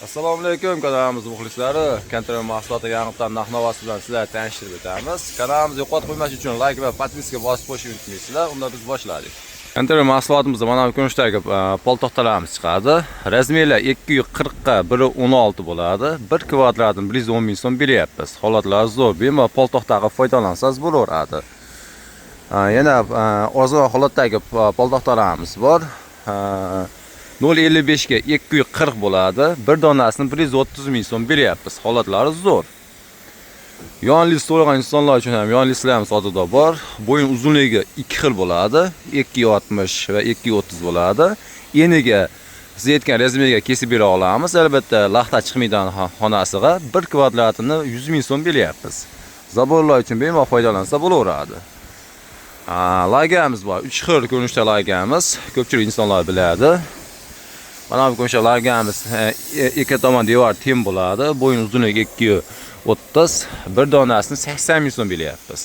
Assalomu alaykum kanalimiz muxlislari. Kontra mahsuloti yangidan narx-navosi bilan sizlarni tanishtirib o'tamiz. Kanalimizni yo'qotib qo'ymas uchun like va подписка bosib qo'yishni unutmaysizlar. Unda biz boshladik. Kontra mahsulotimizda mana bu ko'rinishdagi pol taxtalarimiz chiqadi. Размер lar 240 ga 1.16 bo'ladi. 1 kvadratini 110 ming so'm beryapmiz. Holatlar zo'r. Bemalol pol taxtaga foydalansangiz bo'laveradi. Yana ozroq holatdagi pol taxtalarimiz bor. 0.55 ga 240 bo'ladi. Bir donasini 130 ming so'm beryapmiz. Holatlari zo'r. Yon list so'ragan insonlar uchun ham yon listlar ham sotuvda bor. Bo'yin uzunligi ikki xil bo'ladi. 2.60 va 2.30 bo'ladi. Eniga siz aytgan размер ga kesib bera olamiz. Albatta, laxta chiqmaydigan xonasiga 1 kvadratini 100 ming so'm beryapmiz. Забор lar uchun bemalol foydalansa bo'laveradi. Lagamiz bor. 3 xil ko'rinishda lagamiz. Ko'pchilik insonlar biladi. Mana bu ko'rinishda lagamiz ikki tomon devor teng bo'ladi. Bo'yin uzunligi 2.30, bir donasini 80 ming so'm beryapmiz.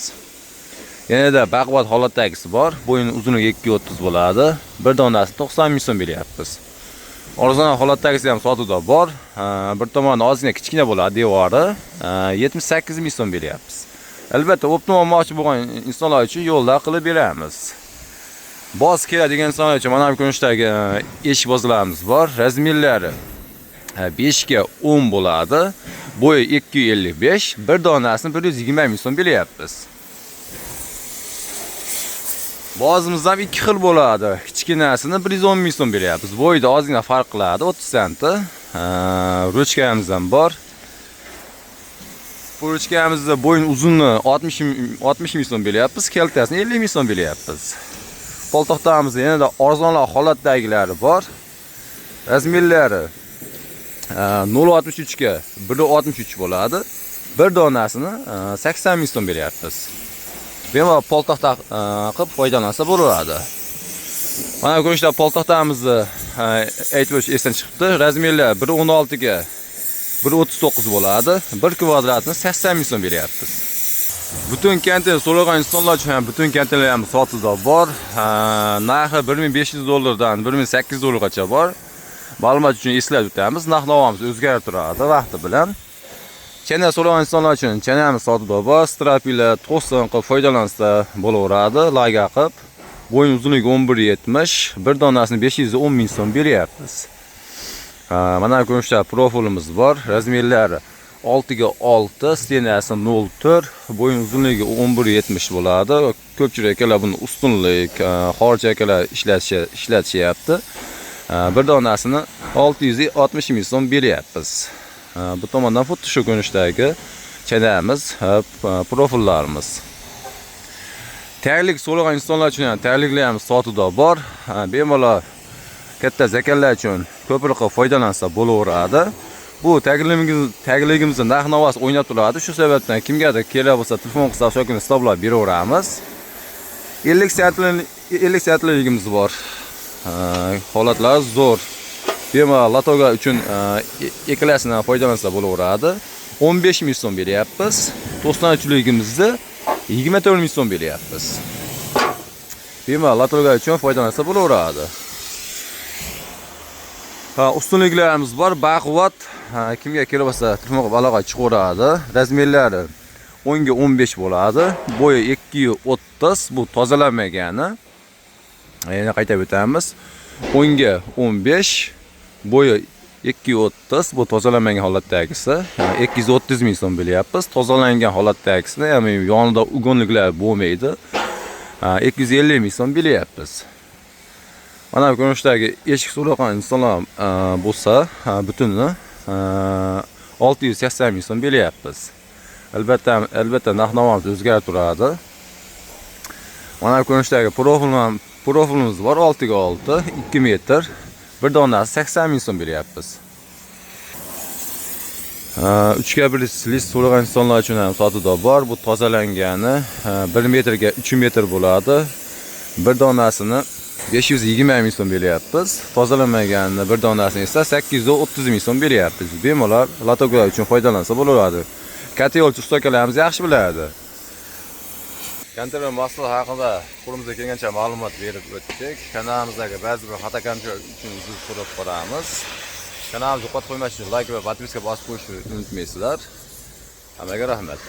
Yanada baquvvat holatdagisi bor. Bo'yin uzunligi 2.30 bo'ladi. Bir donasini 90 ming so'm beryapmiz. Arzon holatdagisi ham sotuvda bor. Bir tomoni ozgina kichkina bo'ladi devori. 78 ming so'm beryapmiz. Albatta, оптом olmoqchi bo'lgan insonlar uchun yo'lda qilib beramiz. Boz keladigan insonlar uchun mana bu ko'rinishdagi eshik bozlarimiz bor. Размер lari 5 ga 10 bo'ladi. Bo'yi 255, bir donasini 120 ming so'm beryapmiz. Bozimiz ham ikki xil bo'ladi. Kichkinasini 110 ming so'm beryapmiz. Bo'yida ozgina farq qiladi, 30 santi. Ruchkamiz ham bor. Bu ruchkamizda bo'yin uzunni 60 ming so'm beryapmiz, kaltasini 50 ming so'm beryapmiz. Pol taxtamizda yanada arzonroq holatdagilari bor. Размер lari 0.63 ga 1.63 bo'ladi. Bir donasini 80 ming so'm beryapmiz. Bemalol pol taxta qilib foydalansa bo'laveradi. Mana ko'rinishda pol taxtamizni aytib o'tish esdan chiqibdi. Размер lar 1.16 ga 1.39 bo'ladi. 1 kvadratini 80 ming so'm beryapmiz. Butun konteyner so'ragan insonlar uchun ham butun konteynerlar ham sotuvda bor. Narxi 1500 dollardan 1800 dollargacha bor. Ma'lumot uchun eslatib o'tamiz. Narx-navomiz o'zgarib turadi vaqti bilan. Chana so'ragan insonlar uchun chanamiz sotuvda bor. Стропила to'sin qilib foydalansa bo'laveradi, laga qilib. Bo'yin uzunligi 11.70, bir donasini 510 ming so'm beryapmiz. Mana ko'rinishda profilimiz bor. Размер lari 6 ga 6, стена si 0.4, bo'yin uzunligi 11.70 bo'ladi. Ko'pchilik akalar buni ustunlik, xorij akalar ishlatishyapti. Bir donasini 660 ming so'm beryapmiz. Bu tomondan xuddi shu ko'rinishdagi chanamiz, profillarimiz. Taglik so'ragan insonlar uchun ham tagliklar ham sotuvda bor. Bemalol katta заказ lar uchun ko'prik qilib foydalansa bo'laveradi. Bu tagligimizni narx-navosi o'ynab turadi. Shu sababdan kimgadir kerak bo'lsa telefon qilsa, o'sha kuni hisoblab beraveramiz. 50 santlik 50 santligimiz bor. Holatlar zo'r. Bemalol лоток a uchun ikkalasidan foydalansa bo'laveradi. 15 ming so'm beryapmiz. 93ligimizni 24 ming so'm beryapmiz. Bemalol лоток a uchun foydalansa bo'laveradi. Ha, ustunliklarimiz bor. Baquvvat, kimga kerak bo'lsa telefon qilib aloqa chiqaveradi. Размер lari 10 ga 15 bo'ladi. Bo'yi 2.30, bu tozalanmagani. Yana qaytarib o'tamiz. 10 ga 15, bo'yi 2.30, bu tozalanmagan holatdagisi 230 ming so'm beryapmiz. Tozalangan holatdagisini, ya'ni yonida угольник lar bo'lmaydi. 250 ming so'm beryapmiz. Mana bu ko'rinishdagi eshik so'ragan insonlar bo'lsa, butunni 680 ming so'm beryapmiz. Albatta, albatta narx-navomiz o'zgarib turadi. Mana bu ko'rinishdagi profilimiz bor 6 ga 6, 2 metr. Bir donasi 80 ming so'm beryapmiz. 3 ga 1 list so'ragan insonlar uchun ham sotuvda bor. Bu tozalangani 1 metrga 3 metr bo'ladi. Bir donasini 520 ming so'm beryapmiz. Tozalanmaganini bir donasini esa 830 ming so'm beryapmiz. Bemalol лоток lar uchun foydalansa bo'laveradi. Katta yo'lchi usta akalarimiz yaxshi biladi. Konteyner mahsulot haqida qo'limizga kelgancha ma'lumot berib o'tdik. Kanalimizdagi ba'zi bir xato kamchiliklar uchun uzr so'rab qolamiz. Kanalimizni yo'qotib qo'ymas uchun layk va подписка bosib qo'yishni unutmaysizlar. Hammaga rahmat.